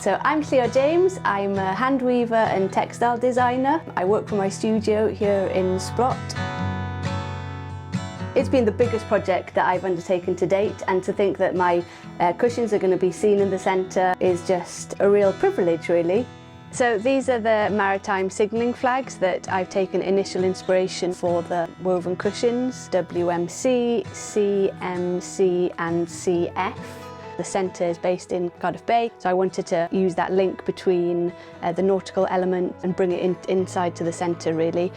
So I'm Llio James, I'm a hand weaver and textile designer. I work from my studio here in Splott. It's been the biggest project that I've undertaken to date, and to think that my cushions are going to be seen in the centre is just a real privilege, really. So these are the maritime signalling flags that I've taken initial inspiration for the woven cushions, WMC, CMC and CF. The centre is based in Cardiff Bay, so I wanted to use that link between the nautical element and bring it inside to the centre, really.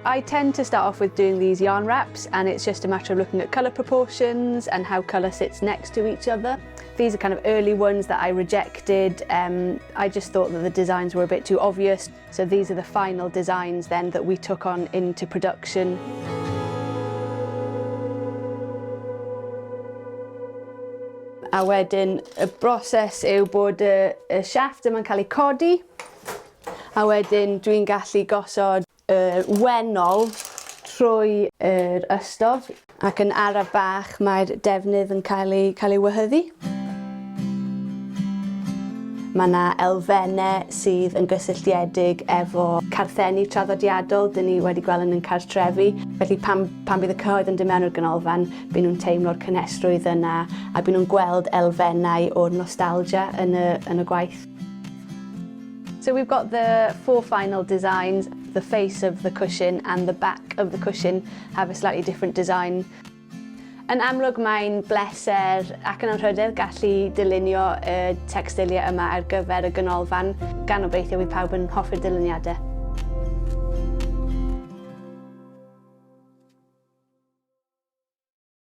I tend to start off with doing these yarn wraps, and it's just a matter of looking at colour proportions and how colour sits next to each other. These are kind of early ones that I rejected. I just thought that the designs were a bit too obvious. So these are the final designs then that we took on into production. A wedyn y broses yw bod y siafft yma'n cael ei codi, a wedyn dwi'n gallu gosod y wennol trwy yr ystof, ac yn araf bach mae'r defnydd yn cael ei wehyddu. Mae yna elfennau sydd yn gysylltiedig efo carthenni traddodiadol dyn ni wedi gweld yn ein cartrefi. Felly pan bydd y cyhoedd yn dod mewn i'r ganolfan, byd nhw'n teimlo'r cynhesrwydd yna a byd nhw'n gweld elfennau o'r nostalgia yn y gwaith. So we've got the four final designs. The face of the cushion and the back of the cushion have a slightly different design. Yn amlwg mae'n bleser ac yn anrhydedd gallu dylunio y textiliau yma ar gyfer y ganolfan, gan obeithio bydd pawb yn hoffi'r dyluniadau.